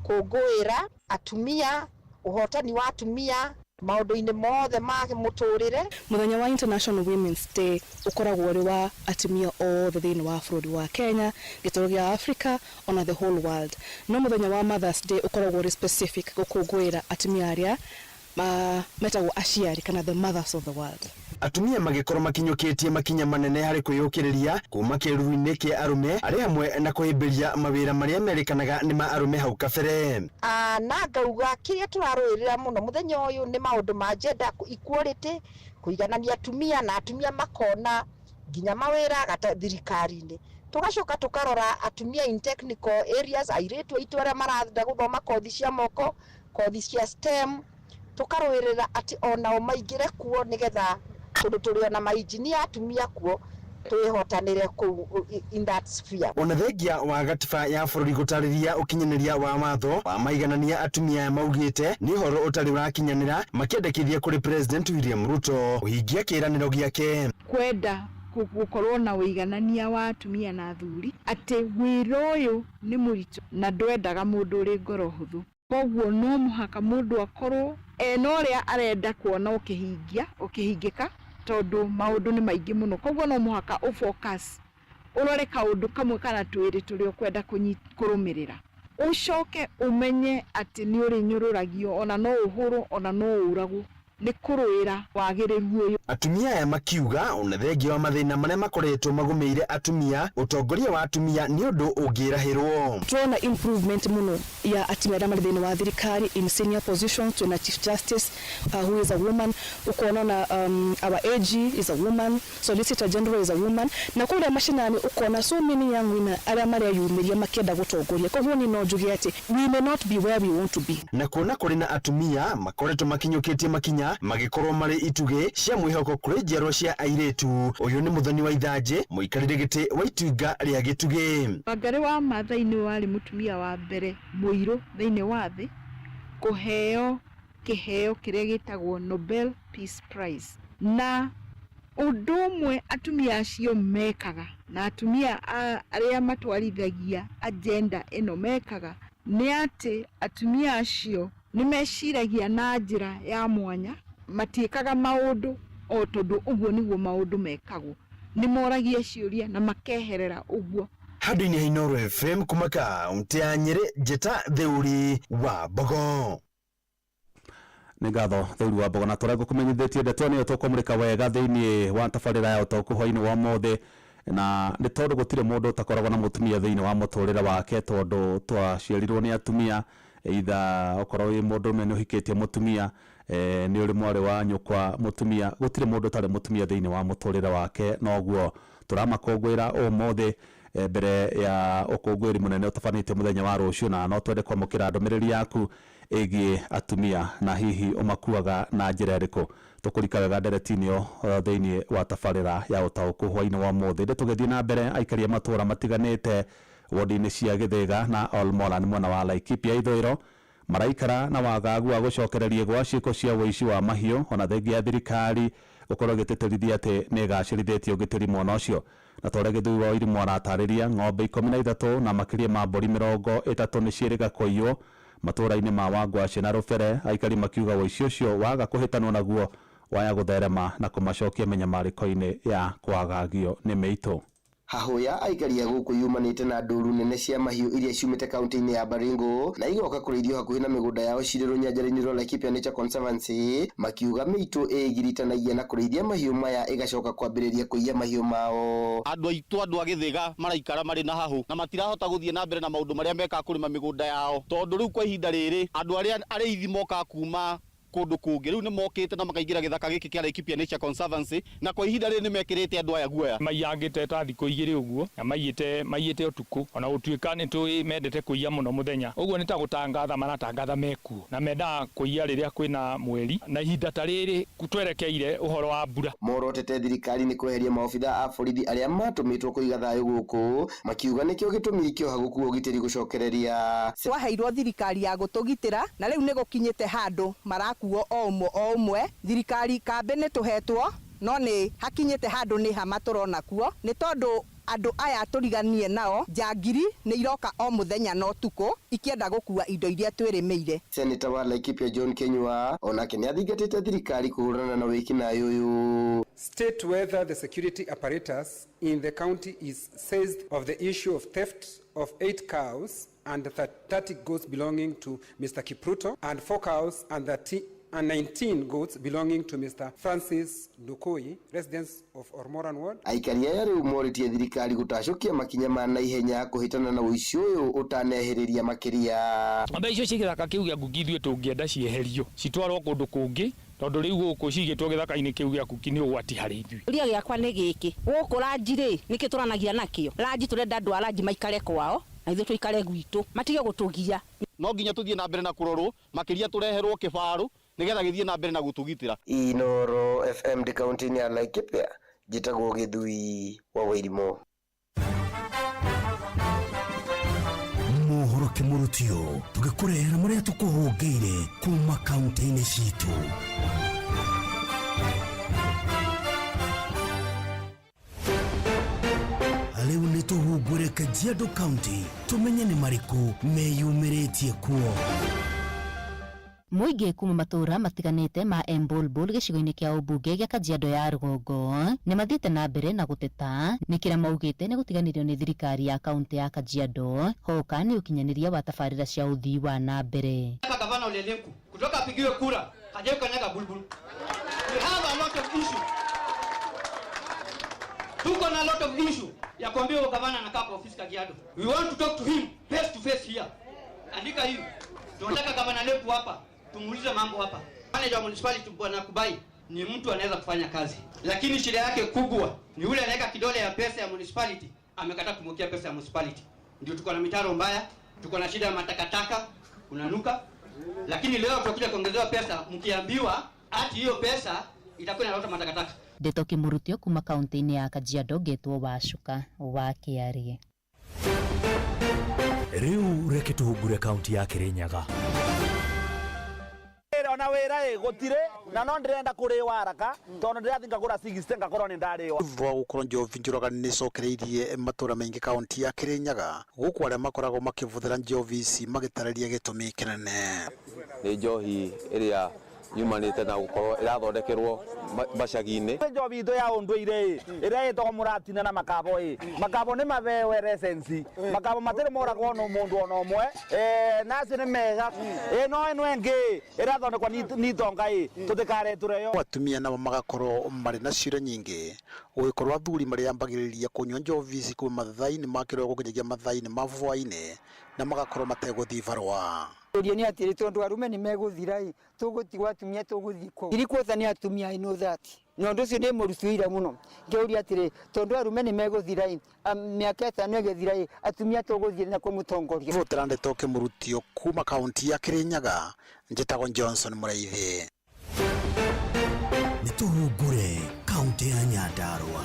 kũngũĩra atumia, ũhotani wa atumia maũndũ-inĩ mothe ma mũtũrĩre. Mũthenya wa International Women's Day ũkoragwo ũrĩ wa atumia othe thĩinĩ wa bũrũri wa Kenya, gĩtarũ gĩa Africa ona the whole world. No mũthenya wa Mother's Day ũkoragwo ũrĩ specific gũkũngũĩra atumia arĩa metagwo aciari kana the mothers of the world. Atumia magĩkorwo makinyũkĩtie makinya manene harĩ kwĩyũkĩrĩria kuma kĩruru-inĩ kĩa arũme arĩ hamwe na kũhĩmbĩria mawĩra marĩa merĩkanaga nĩ ma arũme hau kabere. Na ngauga kĩrĩa tũrarũĩrĩra mũno mũthenya ũyũ nĩ maũndũ ma gender equality, kũiganania atumia na atumia makona nginya mawĩra thirikari-inĩ. Tũgacoka tũkarora atumia in technical areas, airĩtu aitũ arĩa marenda gũthoma kothi cia moko, kothi cia STEM, tũkarũĩrĩra atĩ onao maingĩre kuo nĩgetha tondũ tũrĩ ona mainjinia atumia kuo twĩhotanĩre kũu in that sphere. Ona thengia wa gatiba ya bũrũri gũtarĩria ũkinyanĩria wa watho wa maiganania atumia aya maugĩte nĩ ũhoro ũtarĩ ũrakinyanĩra, makĩendekithia kũrĩ President William Ruto kũhingia kĩĩranĩro gĩake. Kwenda gũkorwo na ũiganania wa atumia na athuri, atĩ wĩra ũyũ nĩ mũritũ na ndwendaga mũndũ ũrĩ ngoro hũthũ, koguo no mũhaka mũndũ akorwo ena ũrĩa arenda kuona ũkĩhingĩka, tondũ maũndũ nĩ maingĩ mũno, koguo no mũhaka ũfocus ũrore kaũndũ kamwe kana twĩrĩ tũrĩa ũkwenda kũrũmĩrĩra, ũcoke ũmenye atĩ nĩ ũrĩnyũrũragio, ona no ũhũrwo ona no ũragwo nĩ kũrũĩra wagĩrĩru ũyũ. Atumia aya makiuga ona thengia wa mathĩna marĩa makoretwo magũmĩire atumia, ũtongoria wa atumia nĩ ũndũ ũngĩrahĩrwo. Tuona improvement mũno ya atumia arĩa marĩ thĩinĩ wa thirikari in senior positions. Twĩna Chief Justice who is a woman, ũkona na our AG is a woman, Solicitor General is a woman, na kũrĩa macinani ũkona so many young women arĩa mareyumĩria makĩenda gũtongoria. Koguo niĩ no njuge atĩ we may not be where we want to be. Na kuona kũrĩ na atumia makoretwo makinyũkĩtie makinya magĩkorwo marĩ itugĩ cia mwĩhoko kũrĩ njiarwa cia airĩtu. Ũyũ nĩ Mũthoni wa Ithanjĩ, mũikarĩri gĩtĩ wa itinga rĩa gĩtugĩ. Wangari wa Maathai nĩwe warĩ mũtumia wa mbere mũirũ thĩinĩ wa thĩ kũheo kĩheo kĩrĩa gĩtagwo Nobel Peace Prize. Na ũndũ ũmwe atumia acio mekaga na atumia arĩa matwarithagia agenda ĩno mekaga nĩ atĩ atumia acio nĩ meciragia na njĩra ya mwanya, matiĩkaga maũndũ o tondũ ũguo nĩguo maũndũ mekagwo, nĩ moragia ciũria na makeherera ũguo. Handũ-inĩ ha Inooro FM kuma kaũntĩ ya Nyĩrĩ, njĩta Theuri wa Mbogo. Nĩ ngatho Theuri wa Mbogo, na tũrĩa ngũkũmenyithĩtie ndeto nĩyo tũkũmũrĩka wega thĩinĩ wa tabarĩra ya ũtaũku hwainĩ wa ũmũthĩ, na nĩ tondũ gũtirĩ mũndũ ũtakoragwo na mũtumia thĩinĩ wa mũtũrĩre wake, tondũ twaciarirwo nĩ atumia, either okorwo wĩ mũndũrũme nĩ ũhikĩtie mũtumia, nĩ ũrĩ mwarĩ wa nyũkwa mũtumia, gũtirĩ mũndũ ũtarĩ mũtumia thĩinĩ wa mũtũrĩre wake. Noguo tũramakũngũĩra ũmũthĩ mbere ya ũkũngũĩri mũnene ũtabanĩtio mũthenya wa rũciũ, na no twende kwamũkĩra ndũmĩrĩri yaku ĩgiĩ atumia na hihi ũmakuaga na njĩra ĩrĩkũ. Tũkũrika wega ndereti-inĩ ĩyo thĩinĩ wa tabarĩra ya ũtaũku hwainĩ wa mũthĩ. Ndĩ tũgĩthiĩ na mbere, aikari a matũũra matiganĩte wodi-inĩ cia Gĩthĩga na Olmoran mwena wa Laikipia ithũĩro maraikara na wagagu wa gũcokereria gwa ciĩko cia ũici wa mahiũ, ona thengia ya thirikari gũkorwo ĩgĩtĩtĩrithia atĩ nĩ ĩgacĩrithĩtie ũgitĩri mwena ũcio. Na ta ũrĩa Gĩthui wa Wairimu aratarĩria, ng'ombe 13 na makĩria ma mbũri 30 nĩ ciĩrĩga kũiywo matũũra-inĩ ma Wangwacĩ na Rũbere, aikari makiuga ũici ũcio waga kũhĩtanwo naguo waya gũtherema na kũmacokia mĩnyamarĩko-inĩ ya kwagagio nĩ mĩitũ. Hahũ ya aikari a gũkũ yumanĩte na ndũru nene cia mahiũ iria ciumĩte kaunti-inĩ ya Baringo na igoka kũrĩithio hakuhĩ na mĩgũnda yao cirĩ rũnyanjara-inĩ rwa Laikipia Nature Conservancy, makiuga mĩitũ ĩgiritanagia na kũrĩithia mahiũ maya ĩgacoka kwambĩrĩria kũiya mahiũ mao. Andũ aitũ, andũ a Gĩthĩga maraikara marĩ na hahũ na matirahota gũthiĩ na mbere na maũndũ marĩa mekaga kũrĩma mĩgũnda yao, tondũ rĩu kwa ihinda rĩrĩ andũ arĩa arĩithi mokaga kuma kũndũ kũngĩ rĩu nĩ mokĩte na makaingĩra gĩthaka gĩkĩ kĩa Laikipia Nature Conservancy, na kwa ihinda rĩrĩ nĩ mekĩrĩte andũ aya guoya. Maiyangĩte ta thikũ 2 ũguo na maiyĩte ũtukũ, ona gũtuĩka nĩ tũĩ mendete kũiya mũno mũthenya. Ũguo nĩ ta gũtangatha maratangatha mekuo, na mendaga kũiya rĩrĩa kwĩna mweri, na ihinda ta rĩrĩ twerekeire ũhoro wa mbura. Morotete thirikari nĩ kweheria maobitha a borithi arĩa matũmĩtwo kũiga thayũ gũkũ, makiuga nĩkĩo gĩtũmi kĩoha gũkuo ũgitĩri gũcokereria. Twaheirwo thirikari ya gũtũgitĩra na rĩu nĩ gũkinyĩte handũ marakuo o ũmwe o ũmwe. Thirikari kambĩ nĩ tũhetwo, no nĩ hakinyĩte handũ nĩ hama tũrona kuo, nĩ tondũ andũ aya tũriganie nao njangiri nĩ iroka o mũthenya na ũtukũ ikĩenda gũkua indo iria twĩrĩmĩire. Senator wa Laikipia John Kenyua onake nĩ athingatĩte thirikari kũhũrana na wĩkinaĩ ũyũ. State whether the security apparatus in the county is seized of the issue of theft of 8 cows and 30 goats belonging to Mr. Kipruto and 4 cows and 19 goats belonging to Mr. Francis Ndukui, residents of Ormoran Ward. Aikari aya rĩu morĩtie thirikari gũtacũkia makinya ma naihenya kũhĩtana na ũici ũyũ ũtanehĩrĩria makĩria. Ng'ombe icio cia gĩthaka kĩu gĩa Ngugi ithuĩ tũngĩenda cieherio citwarwo kũndũ kũngĩ, tondũ rĩu gũkũ cigĩtwo gĩthaka-inĩ kĩu gĩa Ngugi nĩ ũgwati harĩ ithuĩ. Kĩũria gĩakwa nĩ gĩkĩ, gũkũ ranji rĩ, nĩkĩ tũranagia nakĩo? Ranji tũrenda andũ a ranji maikare kwao na ithuĩ tũikare gwitũ, matige gũtũgia. No nginya tũthiĩ na mbere na kũrorwo, makĩria tũreherwo kĩbarũ nĩgetha gĩthiĩ na mbere na gũtũgitĩra. Inooro FM ndĩ kaunti-inĩ ya Laikipia, njĩtagwo Gĩthui wa Wairimu. Mohoro kĩmũrutio tũgĩkũrehera marĩa tũkũhũngĩire kuma kaunti-inĩ citũ. Rĩu nĩ tũhungure Kajiado County tũmenye nĩ marĩkũ meyumĩrĩtie kuo. Mũingĩ kuma matũũra matiganĩte ma Embulbul gĩcigo-inĩ kĩa ũmbunge gĩa Kajiado ya rũgongo nĩ mathiĩte na mbere na gũteta nĩ kĩrĩa maugĩte nĩ gũtiganĩrio nĩ thirikari ya kaunti ya Kajiado hoka nĩ ũkinyanĩria wa tabarĩra cia ũthii wa na mbere. Gavana Ole Lenku kutoka apigiwe kura hajawahi kanyaga Bulbul. We have a lot of issue. Tuko na lot of issue ya kuambia huyo gavana anakaa kwa ofisi Kajiado. We want to talk to him face to face here. Andika hiyo. Tunataka gavana Lenku hapa tumuulize mambo hapa. Manager wa municipality Bwana Kubai ni mtu anaweza kufanya kazi, lakini shida yake kubwa ni yule anaweka kidole ya pesa ya municipality, amekataa kumwekea pesa ya municipality. Ndio tuko na mitaro mbaya, tuko na shida ya matakataka, unanuka. Lakini leo tutakuja kuongezewa pesa, mkiambiwa ati hiyo pesa itakuwa inaleta matakataka. Ndeto kĩmũrutio kuma kaunti-inĩ ya Kajiado ngetwo Wacuka wa Kĩarie. Rĩu reke tũhungure kaunti ya Kirinyaga. Ona wĩra ĩ gũtirĩ na no ndĩrenda kũrĩwa haraka tondũ ndĩrathiĩ ngagũra 60 ngakorwo nĩ ndarĩwa. Thutha wa gũkorwo njovi njũragani nĩ icokereirie matũra maingĩ kaunti ya Kirinyaga, gũkũ arĩa makoragwo makĩbũthĩra njovi ici magĩtarĩria gĩtũmi kĩnene. Nĩ njohi ĩrĩa yumanĩte na gũkorwo ĩrathondekerwo macagi-inĩ. Njovi itũ ya ũndũire ĩ ĩrĩa ĩtagwo mũratina na makabo ĩ, makabo nĩ mabewe recensi, makabo matirĩ moragwo no mũndũ ona ũmwe, na acio nĩ mega. No ĩno ĩngĩ ĩrathondekwo nĩ itonga ĩ, tũtikaretũre yo. Atumia nao magakorwo marĩ na ciũria nyingĩ, gũgĩkorwo athuri marĩambagĩrĩria kũnyua njovi ici kuma mathaa-inĩ ma kĩroko nginyagia mathaa-inĩ ma hwaĩ-inĩ na magakorwo mategũthiĩ barũa. Ũria nĩ atĩrĩ, tondũ arũme nĩ megũthira ĩ, tũgũtigwo atumia tũgũthiĩ kũ? Irikuotha nĩ atumia, I know that. Na ũndũ ũcio ndĩ mũrutuire mũno ngĩũria atĩrĩ tondũ arũme nĩ megũthira ĩ mĩaka 5 ĩgĩthira ĩ atumia tũgũthiĩ na kũmũtongoria. Votera ndeto Kĩmũrutio kuma kaunti ya Kirinyaga, njĩtagwo Johnson Mũraithi. Nĩ tũhungure kaunti ya Nyandarua.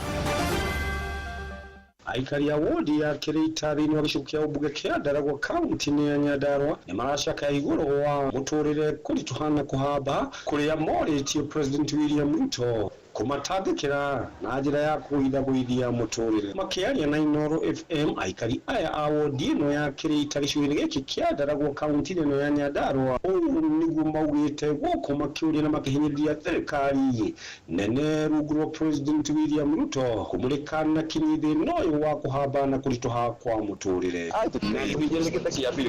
Aikari a wodi ya Kĩrĩita thĩinĩ wa gĩcigo kĩa ũmbunge kĩa Ndaragwa kaunti-inĩ ya Nyandarua nĩ maracakaya igũrũ wa mũtũrĩre kũritũha na kũhamba kũrĩa morĩtie President William Ruto kũmatangĩkĩra na njĩra ya kũgũithagũithia mũtũrĩre. Makĩaria na Inooro FM, aikari aya a wodi ĩno ya Kĩrĩita gĩcigo-inĩ gĩkĩ kĩa Ndaragwa kaunti-inĩ ĩno ya Nyandarua, ũũ nĩguo maugĩte gũkũ makĩũria na makĩhinyĩrĩria thirikari nene rungu rwa President William Ruto kũmũrĩka na kinyi thĩna ũyũ wa kũhamba na kũritũha kwa mũtũrĩre.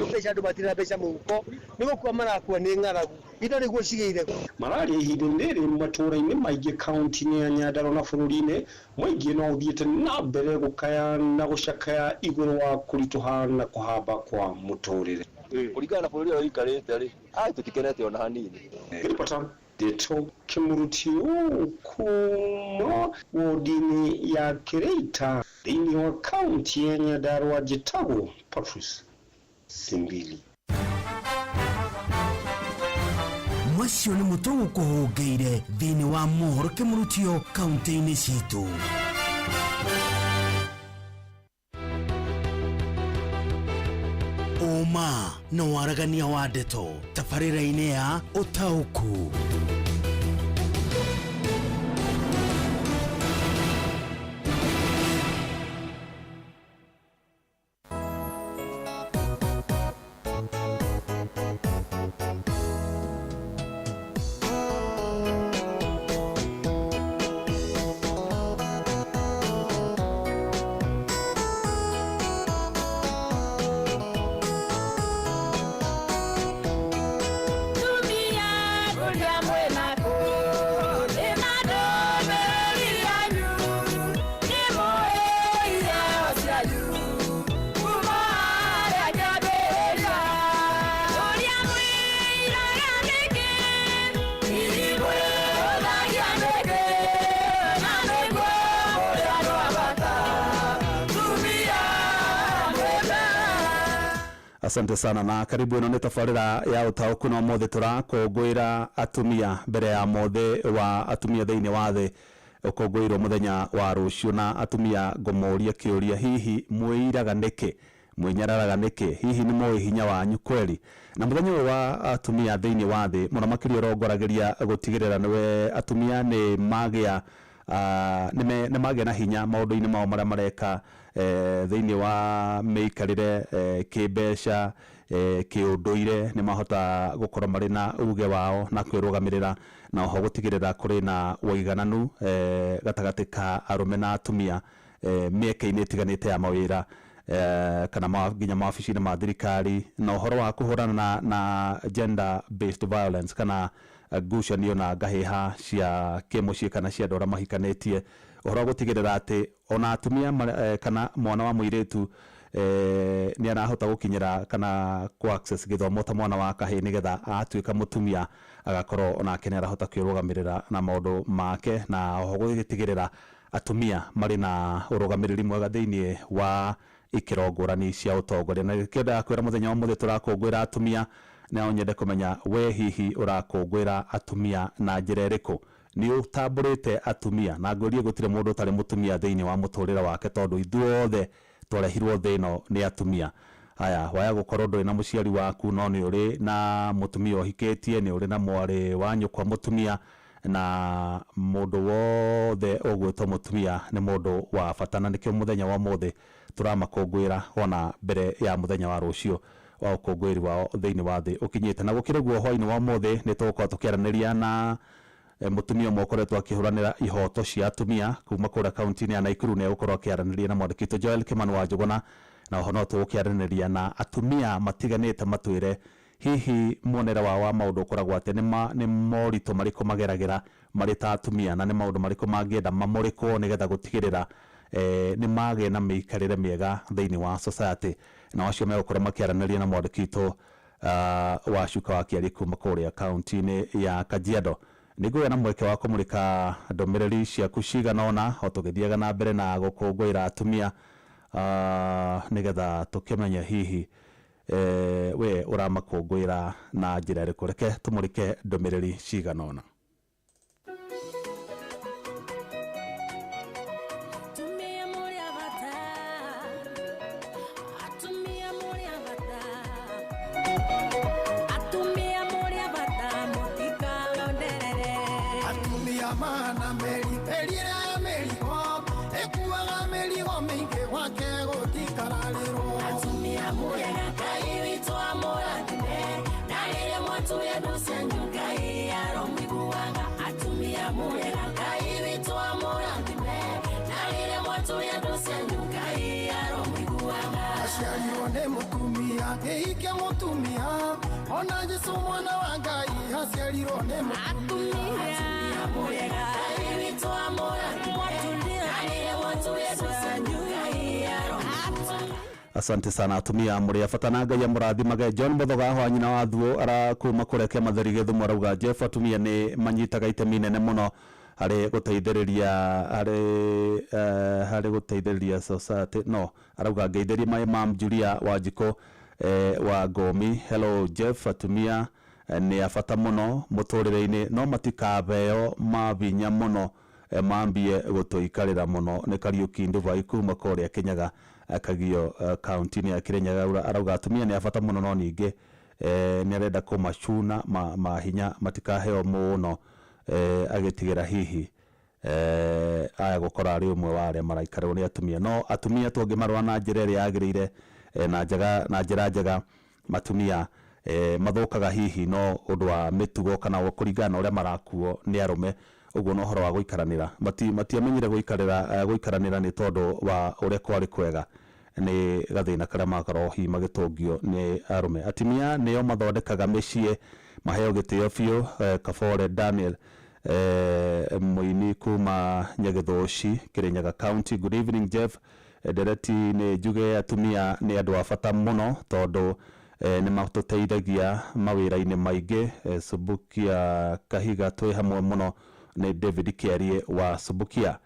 Mbeca andũ matirĩ na mbeca mũhuko nĩ gũkua marakua nĩ ng'aragu indo nĩguo cigĩire. Mararia ihinda-inĩ rĩrĩ matũũra-inĩ maingĩ kaunti-inĩ ya Nyandarua na bũrũri-inĩ mũingĩ no ũthiĩte na mbere gũkaya na gũcakaya igũrũ wa kũritũha na kũhamba kwa mũtũrĩre. Kũringana na bũrũri ũrĩa ũikarĩte rĩ, ai tũtikenete ona hanini. Ripota Ndeto Kĩmũrutio kuma wodi-inĩ ya Kĩrĩita thĩinĩ wa kaunti ya Nyandarua, njĩtagwo Patrice Simbili. Macio nĩ mũtũgũkũhũngĩire thĩinĩ wa mohoro Kĩmũrutio kaunti-inĩ citũ. Ũma na waragania wa ndeto tabarĩra-inĩ ya Ũtaũku. Asante sana na karibu. Ĩno nĩ tabarĩra ya Ũtaũku na ũmũthĩ tũrakũngũĩra atumia mbere ya mũthĩ wa atumia thĩinĩ wa thĩ ũkũngũĩrwo mũthenya wa rũciũ. Na atumia ngũmũria kĩũria, hihi mwĩiraga nĩkĩ, mwĩnyararaga nĩkĩ, hihi nĩ mũĩ hinya wanyu kweli? Na mũthenya ũyũ wa atumia thĩinĩ wa thĩ mũno makĩria ũrongoragĩria gũtigĩrĩra nĩwe atumia nĩ magĩa nĩ magĩa na hinya maũndũ-inĩ mao marĩa mareka thĩinĩ wa mĩikarĩre kĩmbeca, kĩũndũire, nĩ mahota gũkorwo marĩ na uge wao na kwĩrũgamĩrĩra, na oho gũtigĩrĩra kũrĩ na ũigananu gatagatĩ ka arũme na atumia mĩeke-inĩ ĩtiganĩte ya mawĩra kana nginya mawabici-inĩ ma thirikari, na ũhoro wa kũhũrana na gender based violence kana ngucanio na ngahĩha cia kĩmũciĩ kana cia andũ arĩa mahikanĩtie, ũhoro wa gũtigĩrĩra atĩ ona atumia kana mwana wa mũirĩtu nĩ arahota gũkinyĩra kana ku access gĩthomo ta mwana wa kahĩĩ, nĩgetha atuĩka mũtumia agakorwo onake nĩ arahota kwĩrũgamĩrĩra na maũndũ make, na oho gũtigĩrĩra atumia marĩ na ũrũgamĩrĩri mwega thĩinĩ wa ikĩro ngũrani cia ũtongoria. Na nĩkĩo ndakwĩra mũthenya wa ũmũthĩ tũrakũngũĩra atumia, na nyende kũmenya we hihi ũrakũngũĩra atumia na njĩra ĩrĩkũ. Nĩ ũtambũrĩte atumia, na ngũrie gũtirĩ mũndũ ũtarĩ mũtumia thĩinĩ wa mũtũrĩre wake, tondũ ithuothe twarehirwo thĩ ĩno nĩ atumia. Haya, waya gũkorwo ndũrĩ na mũciari waku, no nĩ ũrĩ na mũtumia ũhikĩtie, nĩ ũrĩ na mwarĩ wa nyũkwa mũtumia, na mũndũ wothe ũgwĩtwo mũtumia nĩ mũndũ wa bata, na nĩkĩo mũthenya wa ũmũthĩ tũramakũngũĩra ona mbere ya mũthenya wa rũciũ wa ũkũngũĩri wao thĩinĩ wa thĩ ũkinyĩte. Na gũkĩrĩ guo, hwaĩ-inĩ wa ũmũthĩ nĩ tũgũkorwo tũkĩaranĩria na mũtumia ũmwe ũkoretwo akĩhũranĩra ihoto cia atumia kuma kũrĩa kaunti-inĩ ya Naikuru. Nĩ egũkorwo akĩaranĩria na mwandĩki witũ Joel Kimani wa Njũgũna, na oho no tũgũkĩaranĩria na atumia matiganĩte matwĩre hihi muonere wao wa maũndũ ũkoragwo atĩa, nĩ moritũ marĩkũ mageragĩra marĩ ta atumia, na nĩ maũndũ marĩkũ mangĩenda mamũrĩkwo nĩgetha gũtigĩrĩra nĩ magĩa na mĩikarĩre mĩega thĩinĩ wa society. Na acio megũkorwo makĩaranĩria na mwandĩki witũ wa Cuka wa Kĩarĩ kuma kũrĩa kaunti-inĩ ya Kajiado. Nĩngũgĩa na mweke wa kũmũrĩka ndũmĩrĩri ciaku cigana ũna o tũgĩthiaga na mbere na gũkũngũĩra atumia, nĩgetha tũkĩmenye hihi we ũramakũngũĩra na njĩra ĩrĩkũ. Reke tũmũrĩke ndũmĩrĩri cigana ũna. Atumia mũrĩ a bata, atumia mũrĩ a bata, atumia mũrĩ a bata, mũtikagonderere. Atumia mana meri erire mĩrigo ĩkuaga mĩrigo mĩingĩ gwake gũtikararĩrwo. Atumia mũrĩ Ngai witũ amũrathime, na rĩrĩa mwatuya ndũ cianyu Ngai aromũiguaga. Atumia mũrĩ Ngai witũ amũrathime, na rĩrĩa mwatuya ndũ cianyu Ngai aromũiguaga. Aciarirwo nĩ mũtumia ĩike mũtumia, ona Jesũ mwana wa Ngai aciarirwo nĩ mũtumia. Atumia mũrĩ Ngai witũ amũrathime, na rĩrĩa mwatuya ndũ cianyu Ngai aromũiguaga. Asante sana atumia mũrĩ a bata na Ngai amũrathimage. John Muthoga wa nyina wa Thuo arakuma kũrĩa Kĩamatheri Gĩthumo arauga Jeff, atumia nĩ manyitaga itemi inene mũno harĩ gũteithĩrĩria harĩ gũteithĩrĩria society. No arauga ngeithĩrie my mom Julia Wanjikũ wa Ngomi. Hello Jeff, atumia nĩ a bata mũno mũtũrĩre-inĩ, no matikabeo mabinya mũno, mambie gũtũikarĩra mũno. Nĩ Kariũki Ndubai kuma kũrĩa Kĩnyaga, Kagio, kaunti-inĩ ya Kĩrĩnyaga. Arauga atumia nĩ a bata mũno, no ningĩ nĩ arenda kũmacuna mahinya matikaheo mũno, agĩtigĩra hihi aya gũkorwo arĩ ũmwe wa arĩa maraikarĩrwo nĩ atumia. No atumia tũngĩmarora na njĩra ĩrĩa yagĩrĩire, na njega, na njĩra njega, matumia mathũkaga hihi no ũndũ wa mĩtugo kana kũringana na ũrĩa marakuo nĩ arũme. Ũguo no ũhoro wa gũikaranĩra, matiamenyire gũikaranĩra nĩ tondũ wa ũrĩa kwarĩ kwega, nĩ gathĩna karĩa makorwo hihi magĩtũngio nĩ arũme. Atumia nĩo mathondekaga mĩciĩ, maheo gĩtĩo biũ. Kabore Daniel, mũini kuma Nyagĩthũci, Kĩrĩnyaga County. Good evening Jeff, ndereti nĩ njuge atumia nĩ andũ a bata mũno tondũ nĩ matũteithagia mawĩra-inĩ maingĩ. Subukia Kahiga twĩ hamwe mũno, nĩ David Kĩarie wa Subukia.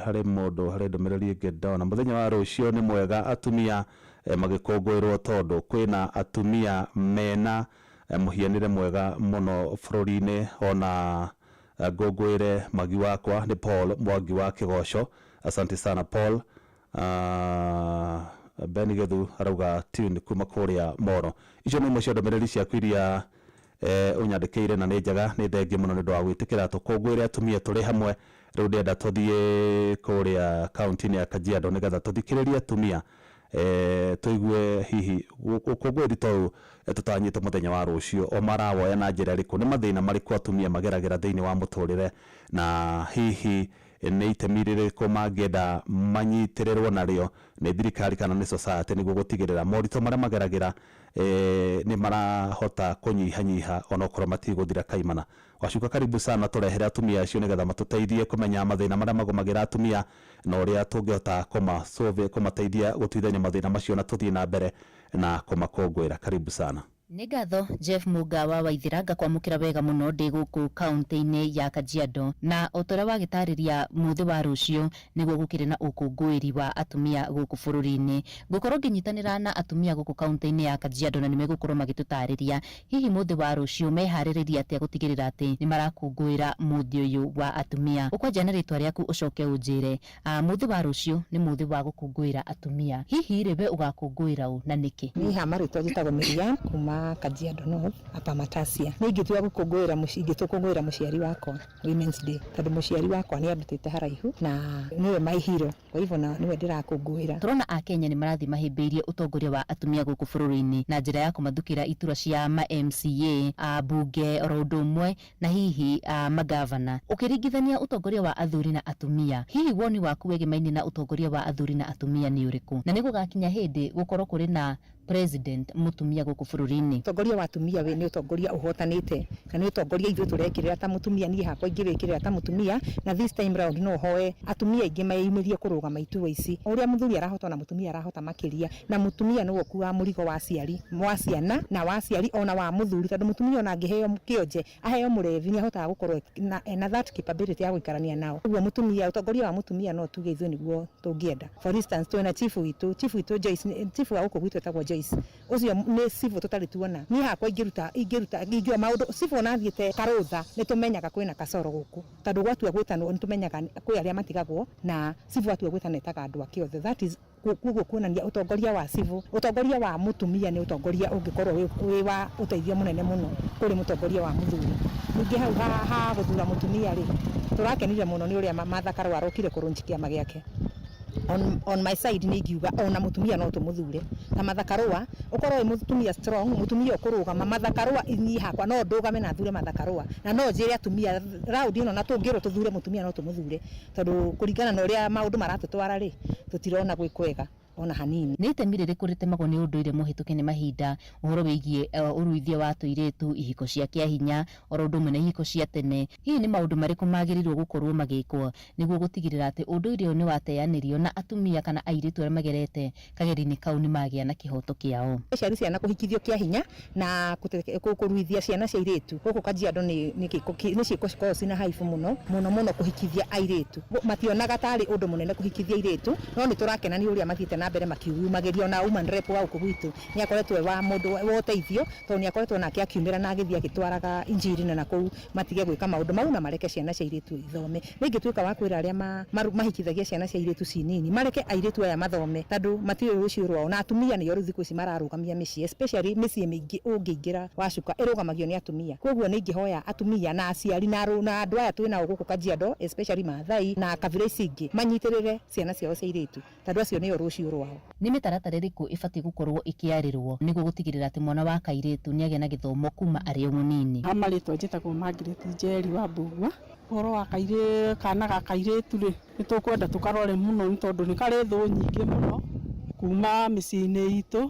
Harĩ mũndũ harĩ ndũmĩrĩri ĩngĩ ndona. Mũthenya wa rũciũ nĩ mwega atumia magĩkũngũĩrwo tondũ kwĩna atumia mena mũhianĩre mwega mũno bũrũri-inĩ. Ona ngũngũĩre magi wakwa nĩ Paul Mwangi wa Kĩgoco. Asante sana Paul. Ben Gethu arauga tune kuma kũrĩa Moro. Icio nĩ imwe cia ndũmĩrĩri ciaku iria ũnyandĩkĩire na nĩ njega. Nĩ thengiũ mũno nĩ ũndũ wa gwĩtĩkĩra tũkũngũĩre atumia tũrĩ hamwe. Rĩu ndĩrenda tũthiĩ kũrĩa kaunti-inĩ ya Kajiado nĩgetha tũthikĩrĩrie atumia, tũigue hihi ũkũngũĩri ta ũyũ tũtanyĩte mũthenya wa rũciũ o marawoya na njĩra ĩrĩkũ, nĩ mathĩna marĩkũ atumia mageragĩra thĩinĩ wa mũtũrĩre, na hihi nĩ itemi rĩrĩkũ mangĩenda manyitĩrĩrwo narĩo nĩ thirikari kana nĩ society nĩguo gũtigĩrĩra moritũ marĩa mageragĩra nĩ marahota kũnyihanyiha onokorwo matigũthira kaimana. Wacuka, karibu sana, tũrehere atumia acio nĩgetha matũteithie kũmenya mathĩna marĩa magũmagĩra atumia na ũrĩa tũngĩhota kũmateithia gũtuithania mathĩna macio na tũthiĩ na mbere na kũmakũngũĩra. Karibu sana. Nĩ ngatho Jeff Muga wa Waithira, ngakwamũkĩra wega mũno ndĩ gũkũ kaunti-inĩ ya Kajiado. Na o ta ũrĩa wagĩtarĩria, mũthĩ wa rũciũ nĩguo gũkĩrĩ na ũkũngũĩri wa atumia gũkũ bũrũri-inĩ. Ngũkorwo ngĩnyitanĩra na atumia gũkũ kaunti-inĩ ya Kajiado na nĩmegũkorwo magĩtũtarĩria hihi mũthĩ wa rũciũ meharĩrĩria atĩa gũtigĩrĩra atĩ nĩ marakũngũĩra mũthĩ ũyũ wa atumia. Ũkwanjia na rĩtwa rĩaku ũcoke ũnjĩre, mũthĩ wa rũciũ nĩ mũthĩ wa gũkũngũĩra atumia, hihi rĩ we ũgakũngũĩra ũ na nĩkĩ? Niĩ ha marĩtwa njĩtagwo Miriam kuma Kajiado North, hapa Matasia. Nĩ ingĩtua gũkũngũĩra ingĩtũkũngũĩra mũciari wakwa Women's Day, tondũ mũciari wakwa nĩ andutĩte haraihu na nĩwe my hero, kwa hivyo na nĩwe ndĩrakũngũĩra. Tũrona akenya nĩ marathiĩ mahĩmbĩirie ũtongoria wa atumia gũkũ bũrũri-inĩ na njĩra ya kũmathukĩra iturwa cia ma MCA, ambunge oro ũndũ ũmwe na hihi magavana. Ũkĩringithania ũtongoria wa athuri na atumia, hihi woni waku wĩgemaine na ũtongoria wa athuri na atumia nĩ ũrĩkũ? Na nĩ gũgakinya hĩndĩ gũkorwo kũrĩ na President mũtumia gũkũ bũrũri-inĩ. Ũtongoria wa atumia wĩ nĩ ũtongoria ũhotanĩte na nĩ ũtongoria ithuĩ tũrekĩrĩra ta mũtumia, niĩ hakwa ingĩwĩkĩrĩra ta mũtumia, na this time round no hoe atumia aingĩ meyumĩrie kũrũgama iturwa ici. Ũrĩa mũthuri arahota ona mũtumia arahota makĩria, na mũtumia nĩwe ũkuaga mũrigo wa aciari, wa ciana na wa aciari ona wa mũthuri, tondũ mũtumia ona angĩheo kĩonje aheo mũrevi nĩ ahotaga gũkorwo ena that capability ya gũikarania nao. Ũguo mũtumia, ũtongoria wa mũtumia no tuge ithuĩ nĩguo tũngĩenda. For instance, twĩna chief witũ, chief witũ Joyce, chief wa gũkũ gwitũ etagwo Joyce, ũcio nĩ civil tũtarĩ tuona. Niĩ hakwa ingĩruta ingĩruta ingĩoya maũndũ civil ona athiĩte karũtha nĩ tũmenyaga kwĩna kasoro gũkũ, tondũ gwatua gwĩtanwo nĩ tũmenyaga kwĩ arĩa matigagwo, na civil atua gwĩtana etaga andũ ake othe. That is koguo kuonania ũtongoria wa civil, ũtongoria wa mũtumia nĩ ũtongoria ũngĩkorwo wĩ wa ũteithio mũnene mũno kũrĩ mũtongoria wa mũthuri. Ningĩ hau ha gũthura mũtumia rĩ, tũrakenire mũno nĩ ũrĩa Martha Karua arokire kũrũnji kĩama gĩake. On my side nĩ ingiuga ona mũtumia no tũmũthure ta Martha Karua, ũkorwo wĩ mũtumia strong, mũtumia ũkũrũgama. Martha Karua niĩ hakwa no ndũgame na thure Martha Karua, na no njĩre atumia round ĩno na tũngĩrwo tũthure mũtumia no tũmũthure, tondũ kũringana na ũrĩa maũndũ maratũtwara rĩ, tũtirona gwĩ kwega ona hanini. Nĩ itemi rĩrĩkũ rĩtemagwo nĩ ũndũire mũhĩtũke nĩ mahinda ũhoro wĩgiĩ ũruithia wa tũirĩtu, ihiko cia kĩahinya oro ũndũ ũmwe na ihiko cia tene? Hihi nĩ maũndũ marĩkũ magĩrĩirwo gũkorwo magĩkwo nĩguo gũtigĩrĩra atĩ ũndũire ũyũ nĩ wateanĩrio na atumia kana airĩtu arĩa magerete kageri-inĩ kau nĩ magĩa na kĩhoto kĩao? Especially ciana kũhikithio kĩa hinya na kũruithia ciana cia airĩtu gũkũ Kajiado nĩ ciĩko cikoragwo cina haibu mũno mũno mũno kũhikithia airĩtu. Mationaga tarĩ ũndũ mũnene kũhikithia airĩtu, no nĩ tũrakena nĩ ũrĩa mathiĩte na mbere makiumagĩria. Ona woman rep wa gũkũ gwitũ nĩ akoretwo wa mũndũ wa ũteithio, tondũ nĩ akoretwo nake akiumĩra na agĩthiĩ agĩtwaraga injiri na nakũu matige gwĩka maũndũ mau na mareke ciana cia airĩtu ithome. Nĩ ingĩtuĩka wa kwĩra arĩa mahikithagia ciana cia airĩtu ci nini mareke airĩtu aya mathome, tondũ matiũĩ rũciũ rwao, na atumia nĩo rĩu thikũ ici mararũgamia mĩciĩ, especially mĩciĩ mĩingĩ ũngĩingĩra wacuka ĩrũgamagio nĩ atumia. Koguo nĩ ingĩhoya atumia na aciari na andũ aya twĩnao gũkũ Kajiado, especially Maathai na kabira ici ingĩ, manyitĩrĩre ciana ciao cia airĩtu, tondũ acio nĩo rũciũ rwao. Nĩ mĩtaratara ĩrĩkũ ĩbatiĩ gũkorwo ĩkĩarĩrwo nĩguo gũtigĩrĩra atĩ mwana wa kairĩtu nĩ agĩa na gĩthomo kuma arĩ o mũnini? Ha marĩtwa njĩtagwo Margaret Njeri wa Mbugua. Ũhoro wa kana ga kairĩtu rĩ, nĩ tũkwenda tũkarore mũno, nĩ tondũ nĩ karĩ thũ nyingĩ mũno kuma mĩciĩ-inĩ itũ,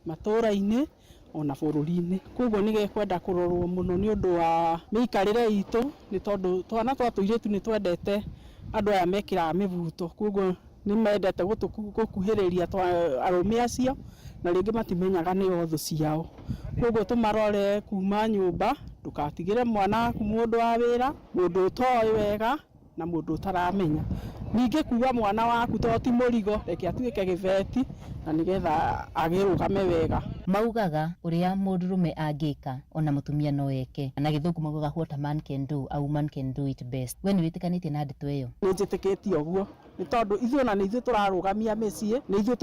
matũũra-inĩ ona bũrũri-inĩ. Koguo nĩ gekwenda kũrorwo mũno nĩ ũndũ wa mĩikarĩre itũ, nĩ tondũ twana twa tũirĩtu nĩ twendete andũ aya mekĩraga mĩbuto, koguo nĩ mendete gũkuhĩrĩria arũme acio, na rĩngĩ matimenyaga nĩo thũ ciao. Koguo tũmarore kuma nyũmba, ndũgatigĩre mwana waku mũndũ wa wĩra, mũndũ ũtoĩ wega na mũndũ ũtaramenya. Ningĩ kuga mwana waku to ti mũrigo, reke atuĩke gĩbeti na nĩgetha agĩrũgame wega. Maugaga ũrĩa mũndũrũme angĩka ona mũtumia no eke, na gĩthũngũ maugaga what a man can do, a woman can do it best. We nĩ wĩtĩkanĩtie na ndeto ĩyo? Nĩ njĩtĩkĩtie ũguo, nĩ tondũ ithuĩ ona nĩ ithuĩ tũrarũgamia mĩciĩ, nĩ ithuĩ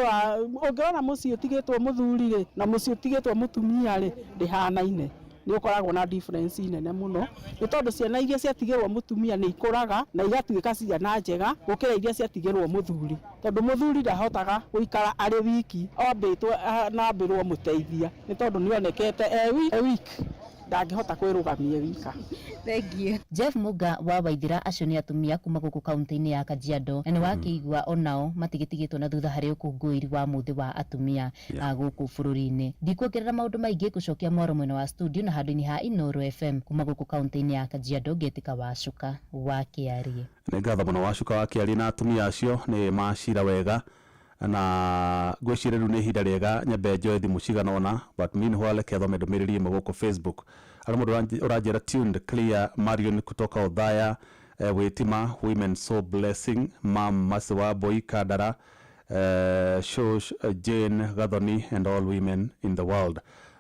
ũngĩona mũciĩ ũtigĩtwo mũthuri rĩ na mũciĩ ũtigĩtwo mũtumia rĩ, ndĩhanaine. Nĩ ũkoragwo na difference nene mũno, nĩ tondũ ciana iria ciatigĩrwo mũtumia nĩ ikũraga na igatuĩka ciana njega gũkĩra iria ciatigĩrwo mũthuri, tondũ mũthuri ndahotaga gũikara arĩ wiki, ombĩtwo na ambĩrwo mũteithia, nĩ tondũ nĩ onekete e weak, ndangĩhota kwĩrũgamia wika. Thank you. Jeff Muga wa Waithira, acio nĩ atumia kuma gũkũ kaunti-inĩ ya Kajiado, na nĩ wakĩigua onao matigĩtigĩtwo na thutha harĩ ũkũngũĩri wa mũthĩ wa atumia gũkũ bũrũri-inĩ. Ndikuongerera maũndũ maingĩ, ngũcokia mwaro mwena wa studio na handũ-inĩ ha Inooro FM kuma gũkũ kaunti-inĩ ya Kajiado, ngĩtĩka Wacuka wa Kĩarie. Nĩ ngatho mũno Wacuka wa Kĩarie na atumia acio nĩ macira wega, na ngwĩciria rĩu nĩ ihinda rĩega nyambe njoe thimũ cigana ũna, but meanwhile reke thome ndũmĩrĩri ĩmwe gũkũ Facebook. Harĩ mũndũ ũranjĩra tuned clear Marion kutoka Othaya, Witima women so blessing mam Masi wa Boy Kandara, Shosh Jane Gathoni and all women in the world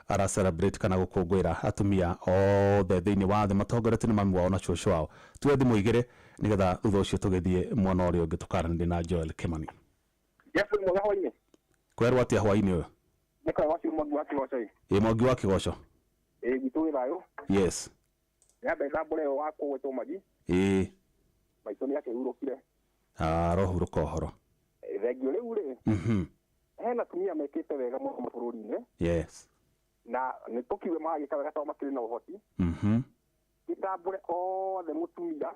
ara celebrate kana gũkũngũĩra atumia othe thĩinĩ wa thĩ matongoretio nĩ mami wao na cũcũ wao. Tuwe thimũ igĩrĩ nĩgetha thutha ũcio tũgĩthiĩ mwena ũrĩa ũngĩ tũkaranĩrie na Joel Kimani. Jeffrey mwega hwainĩ. Kwerwo atĩa hwainĩ ũyũ? Nĩ kwega wacio Mwangi wa Kĩgoco ĩ. Ĩ Mwangi wa Kĩgoco. Ĩ gwitũ wĩ thayũ. Yes. Nyambe thambũre ũyũ wa kũgwetwo Magi. Ĩ. Maitũ nĩ akĩhurũkire. Arohurũka ũhoro. Thengio rĩu rĩ. Hena atumia mekĩte wega mũno bũrũri-inĩ. Yes. Na nĩ tũkiuge magĩka wega tondũ makĩrĩ na ũhoti. Gĩtambũre othe mũtumia.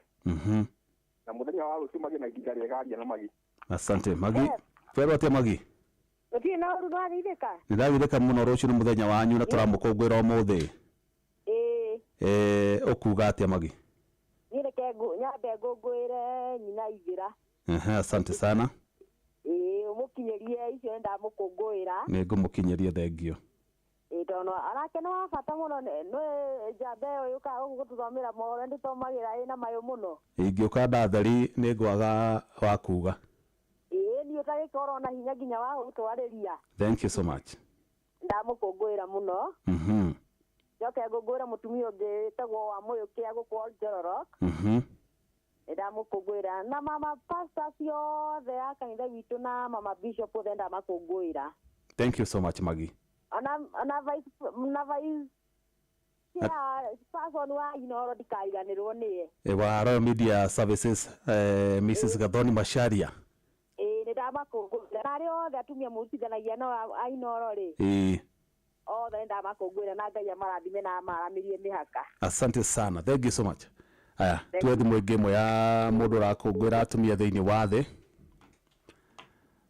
Na mũthenya wa rũciũ magĩe na ihinda rĩega aria na Magi. Asante Magi. Kwerwo atĩa Magi? Gũtirĩ na ũru, nĩwageithĩka? Nĩ ndageithĩka mũno. Rũciũ nĩ mũthenya wanyu na tũramũkũngũĩra ũmũthĩ. Ĩĩ. Ũkuga atĩa, Magi? Niĩ reke nyambe ngũngũĩre nyina Ithĩra. Ehe, asante sana. Ĩĩ, ũmũkinyĩrie icio, nĩndamũkũngũĩra. Nĩ ngũmũkinyĩria, thengio. Ĩĩ, tondũ arake nĩ wa bata mũno, nĩ njamba ĩyo yũkaga gũkũ gũtũthomera mohoro, ndĩthomagĩra ĩna mayũ mũno. Ingĩũka ndatheri nĩ ngwaga wa kuga. Ĩĩ, niĩ ũtagĩkorwo na hinya nginya wa gũtwarĩria. Thank you so much. Ndamũkũngũĩra mũno. Njoke ngũngũĩre mũtumia ũngĩ wĩtagwo wa Mũyũkĩa gũkũ Oljororok. Nĩndamũkũngũĩra na mama pastors othe a kanitha witũ na mama bishop othe, ndamakũngũĩra. Thank you so much, Magi. Ona vice na vice chair person wa Inoro, ndikariganĩrwo nĩye. Wa Royal Media Services, Mrs Gathoni Macharia. Ĩĩ, nĩndamakũngũĩra na arĩa othe atumia mũrutithanagia no a Inoro rĩ, othe nĩndamakũngũĩra na Ngai amarathime na amaramĩrie mĩhaka. Asante sana, thank you so much. Aya, tuwe thimũ ĩngĩ ĩmwe ya mũndũ ũrakũngũĩra atumia thĩinĩ wa thĩ.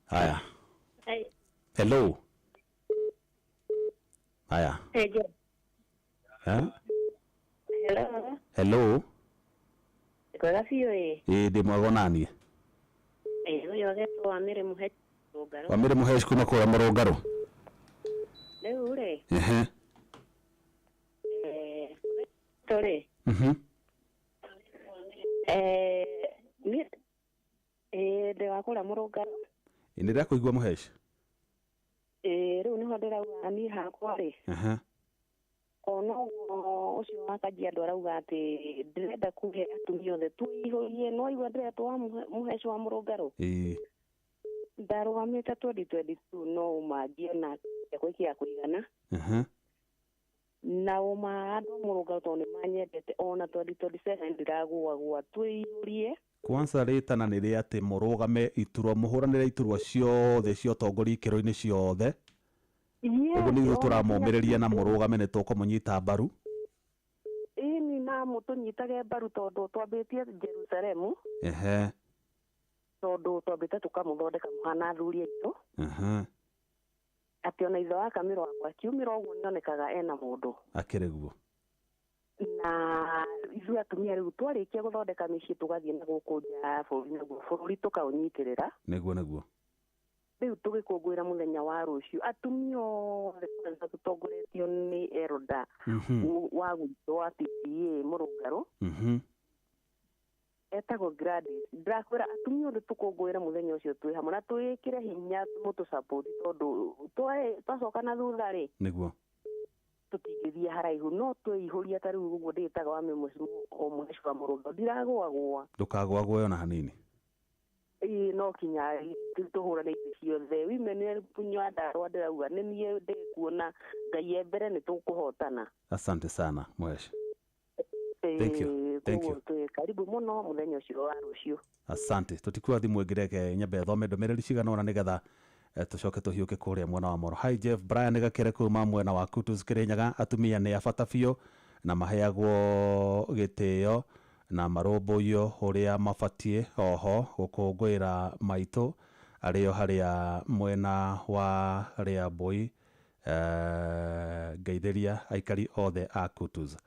Aya, hello, aya. Eh? Hello. Hello. Kwega biũ ĩ. Ĩĩ, ndĩ mwega onaniĩ. Ĩ, ũyũ agetwo Wamĩrĩ Mũhe Rũngarũ. Wamĩrĩ Mũheci kuma kũrĩa Mũrũngarũ. Rĩu rĩ, tũrĩ. Niĩ ĩ ndĩ wa kũrĩa Mũrũngarũ. Ĩ, nĩ ndĩrakũigua, Mũheci. Ĩ, rĩu nĩho ndĩrauga niĩ hakwa rĩ, ona ũguo ũcio wa Kajiado arauga atĩ ndĩrenda kuhe atumia othe tũihũrie, no igua ndĩretwo wa Mũheci wa Mũrũngarũ. Ndarũgamĩte 2022 no ũmangie na gĩakwa kũigana. Na ũma andũ a Mũrũngarũ tondũ nĩ manyendete, ona 2027 ndiragũagũa, twĩihũrie. Kwanza rĩtana nĩ rĩa atĩ mũrũgame iturwa, mũhũranĩre iturwa ciothe cia ũtongoria ikĩro-inĩ ciothe. Ũguo nĩguo tũramomĩrĩria na mũrũgame, nĩ tũkũmũnyita mbaru. Ĩni, na mũtũnyitage mbaru tondũ twambĩtie Jerusalemu. Tondũ twambĩte tũkamũthondeka mũhana athuri aitũ, atĩ ona ithe wa Kamĩrũ wakwa akiumĩra ũguo nĩonekaga ena mũndũ. Akĩrĩ guo. Na ithuĩ atumia rĩu twarĩkia gũthondeka mĩciĩ, tũgathiĩ na gũkũ nja ya bũrũri, naguo bũrũri tũkaũnyitĩrĩra. Nĩguo, nĩguo. Rĩu tũgĩkũngũĩra mũthenya wa rũciũ, atumia othe kwanza tũtongoretio nĩ elder wa gwitũ wa PPA Mũrũngarũ, etagwo Gladys, ndĩrakwĩra atumia othe tũkũngũĩre mũthenya ũcio twĩ hamwe na twĩkĩre hinya, mũtũ support, tondũ twacoka na thutha rĩ, tũtingĩthiĩ haraihu, no twĩihũria ta rĩu ũguo ndĩtaga wa o Mũheci wa Mũrũngarũ, ndiragũagũa. Ndũkagũagũe ona hanini. Ĩĩ, no kinya tũhũrane itĩ ciothe women rep Nyandarua, ndĩrauga nĩ niĩ ndĩkuona Ngai e mbere, nĩ tũkũhotana. Asante sana, Mũheci. Thank you. Thank you. Koguo twĩ karibu mũno mũthenya ũcio wa rũciũ. Asante. Tũtikua thimũ ĩngĩ, reke nyambe thome ndũmĩrĩri cigana ũna nĩgetha tũcoke tũhiũke kũrĩa mwena wa Moro. Hi Jeff, Brian Gakere kuma mwena wa Kutus Kirinyaga. Atumia nĩ a bata biũ na maheagwo gĩtĩo na marũmbũiyo ũrĩa mabatiĩ. Oho gũkũngũĩra maitũ arĩo harĩa mwena wa Rĩambũi, ngeithĩria aikari othe a Kutus.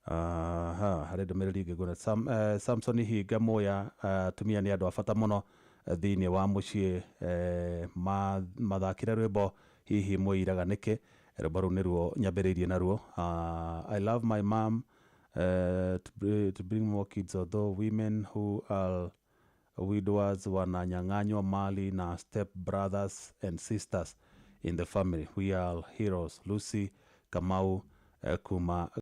Aha, harĩ ndũmĩrĩri ĩngĩ nguona. Samson Hinga Muya, atumia nĩ andũ a bata mũno thĩinĩ wa mũciĩ, mathakĩre rwĩmbo hihi mũiraga nĩkĩ, rwĩmbo rũu nĩruo nyambĩrĩirie naruo. I love my mom, to bring more kids, although women who are widowers wananyang'anywa mali na step brothers and sisters in the family. We are heroes. Lucy Kamau, kuma